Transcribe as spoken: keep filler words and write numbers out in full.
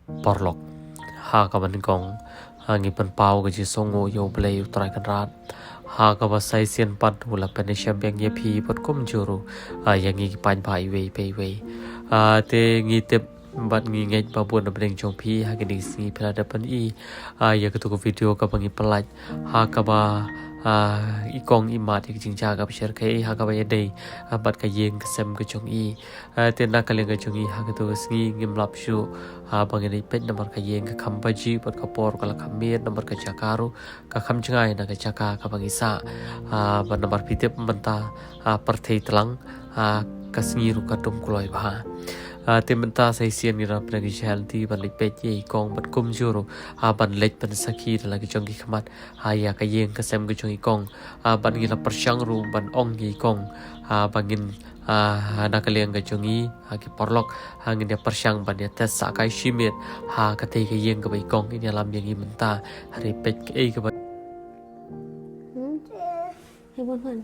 Paralok, ha kaba nyngkong, ha ngi pynpaw ka jingsngewnguh ïa U Blei U Trai Kynrad. Ha kaba sa shisien pat u la pynïashem biang ïa phi bad kumjuh ruh, ah, ïa ngi ki paidbah iwei pa iwei. Ah, te ngi tip bad ngi ngeit ba bun na pdeng jong phi ha kine ki sngi phi la dep pyni, ah, ïa katu ka video kaba ngi pynlait, ha kaba, ah, i kong i mad ïa ka jingjia kaba shyrkhei, ha kaba ïadei, ah, bad ka ïing ka sem ka jong i. Ah, te na ka liang ka jong i ha katu ka sngi ngim lap shuh, ah, ba ngin ïa peit namar ka ïing ka kham baji bad ka por ka la kham miet namar ka jaka ruh ka kham jngai na ka jaka kaba ngi sah. Ah, bad namar phi tip mynta, ah, pyrthei tlang, ah, ka sngi ruh ka dum kloi bha. Ah, te mynta sa shisien ngi la pynleit ki jhel ti ban leit peit ïa i kong bad kumjuh ruh, ah, ban leit pynsakhi da la ki jong ki khmat, ah, ïa ka ïing ka sem ka jong i kong. Ah, bad ngi la pyrshang ruh ban ong ïa i kong, ah, ba ngin, ah, na ka liang ka jong i, ah, ki paralok, ah, ngin ïa pyrshang ban ïa test sah kai shi miet ha katei ka ïing kaba i kong in ïalam ïa ngi mynta. Hynrei peit kaei kaba. Hmm? Hei, bun hon.